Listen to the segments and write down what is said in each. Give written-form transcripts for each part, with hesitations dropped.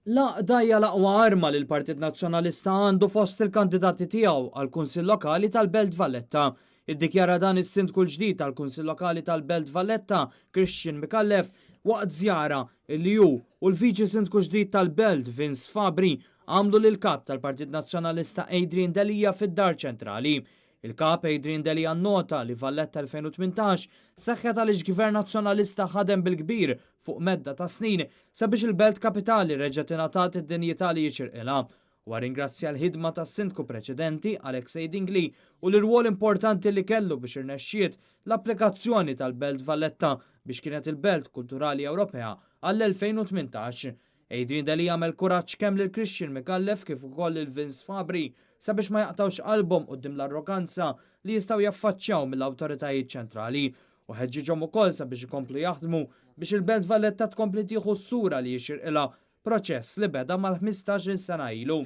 L-għaqda hija l-aqwa arma li l-Partit Nazzjonalista għandu fost il-kandidati tiegħu għall-Kunsill Lokali tal-Belt Valletta. Iddikjara dan is-Sindku l-ġdid tal-Kunsill Lokali tal-Belt Valletta, Christian Micallef, waqt żjara li hu u l-Viċi Sindku ġdid tal-Belt, Vince Fabri, għamlu lill-Kap tal-Partit Nazzjonalista Adrian Delia fid-Dar Ċentrali. Il-Kap Adrian Delia nnota li Valletta 2018 seħħet għaliex Gvern Nazzjonalista ħadem bil-kbir fuq medda ta' snin sabiex il-belt kapitali reġgħet ingħatat id-dinjità li jixirqilha. Huwa rringrazzja l-ħidma tas-Sindku preċedenti Alexei Dingli u l-irwol importanti li kellu biex irnexxiet l-applikazzjoni tal-Belt Valletta biex kienet il-Belt Kulturali Ewropea għall-2018. Adrian Delia għamel kuraġġ kemm lil Christian Micallef kif ukoll lil Vince Fabri sabiex ma jaqtgħux qalbhom quddiem l-arroganza li jistgħu jaffaċċjaw mill-awtoritajiet ċentrali u ħeġġiġhom ukoll sabiex ikomplu jaħdmu biex il-Belt Valletta tkompli tieħu s-sura li jixirqilha, proċess li beda mal-15-il sena ilu.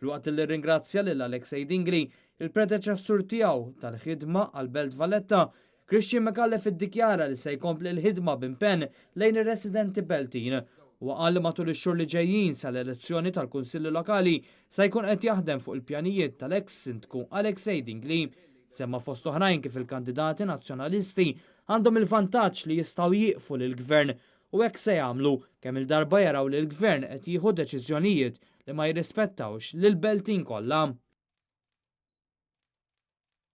Filwaqt li rringrazzja lil Alexei Dingli, il-predeċessur tiegħu, tal-ħidma għall-Belt Valletta, Christian Micallef iddikjara li se jkompli l-ħidma b'impenn lejn ir-residenti Beltin. Huwa qal li matul ix-xhur li ġejjin sal-elezzjoni tal-Kunsilli Lokali se jkun qed jaħdem fuq il-pjanijiet tal-eks Sindku Alexei Dingli. Semma fost oħrajn kif il-kandidati Nazzjonalisti għandhom il-vantaġġ li jistgħu jieqfu lill-Gvern u hekk se jagħmlu kemm-il darba jaraw li l-Gvern qed jieħu deċiżjonijiet li ma jirrispettawx lill-Beltin kollha.